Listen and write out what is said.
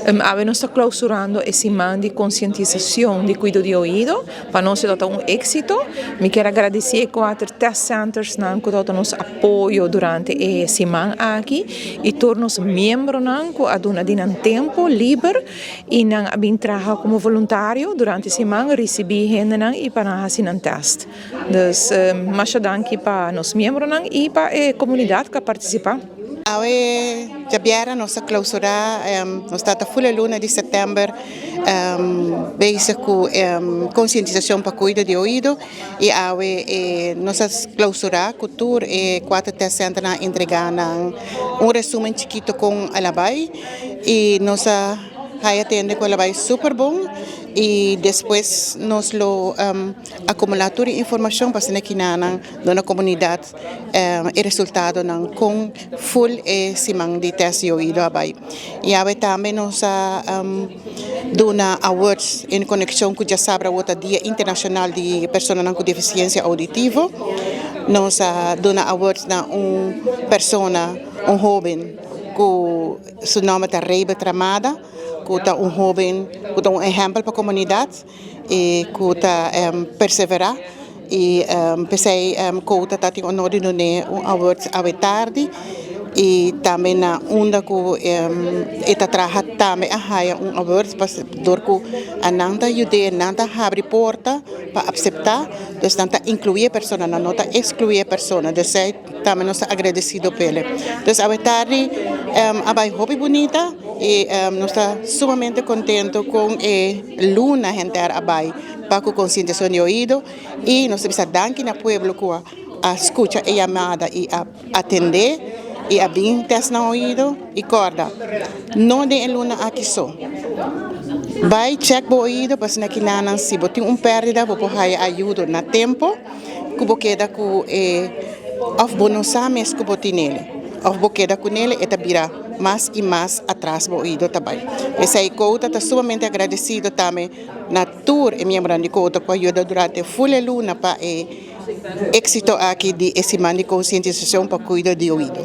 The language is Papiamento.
Awe nos ta clausurando e siman di concientisacion di cuido di oido. Pa nos e ta un exito. Mi kier a gradici e cuater test centers nan cu tabata nos apoyo durante e siman aki y tur nos miembronan cu a duna di nan tempo liber y nan a bin traha como voluntario durante e siman, ricibi hendenan y pa nan haci nan test. Dus masha danki pa nos miembronan y pa e comunidad cu a participa. Awe djabièrnè nos a klausurá, nos ta ta ful e luna di sèptèmber bezig ku konsientisashon pa kuido di oido i awe nos a klausurá ku tur e kuater tèst sènternan a entregá nan un resúmen chikito kon el a bai i nos a haya tende ku el a bai super bon i despues nos lo akumulá tur e informashon pa asina kinanan duna komunidat. E resultadonan kon ful e siman di test di oido a bai. I awe tambe nos a duna awards en konekshon ku djasabra awor ta Dia Internashonal di Personanan ku Defisiensia Ouditivo. Nos a duna awards na un persona, un hoben ku su nòmber ta Reybert Ramada, ku ta un hoben ku ta un ehèmpel pa komunidat. I ku ta perseverá i p'esei Kouta ta tin honor di dun'é un award awe tardi i tambe na unda ku e ta traha tambe a haya un award dor ku nan ta yud'é, nan ta habri porta pa apseptá, dus nan ta inkluí e persona, nan no ta ekskluí e persona, dus esei tambe nos ta agradesido p'e. Dus awe tardi a bai hopi bunita i nos ta sumamente kontento kon e luna henter a bai pa ku konsientisashon di oido i nos ta bisa danki na pueblo ku a skucha e yamada i a atendé i a bin tèst nan oido i kòrda no den e luna aki so bai chèk bo oido pa asina kinanan si bo tin un pèrdida bo por haya ayudo na tempo ku bo keda ku e òf bo no sa mes ku bo tinele òf bo keda kunele e ta bira mas i mas atras bo oido ta bai. P'esei Kouta ta sumamente agradesido tambe na tur e miembronan di Kouta ku a yuda durante ful e luna pa e éksito aki di e siman di konsientisashon pa kuido di oido.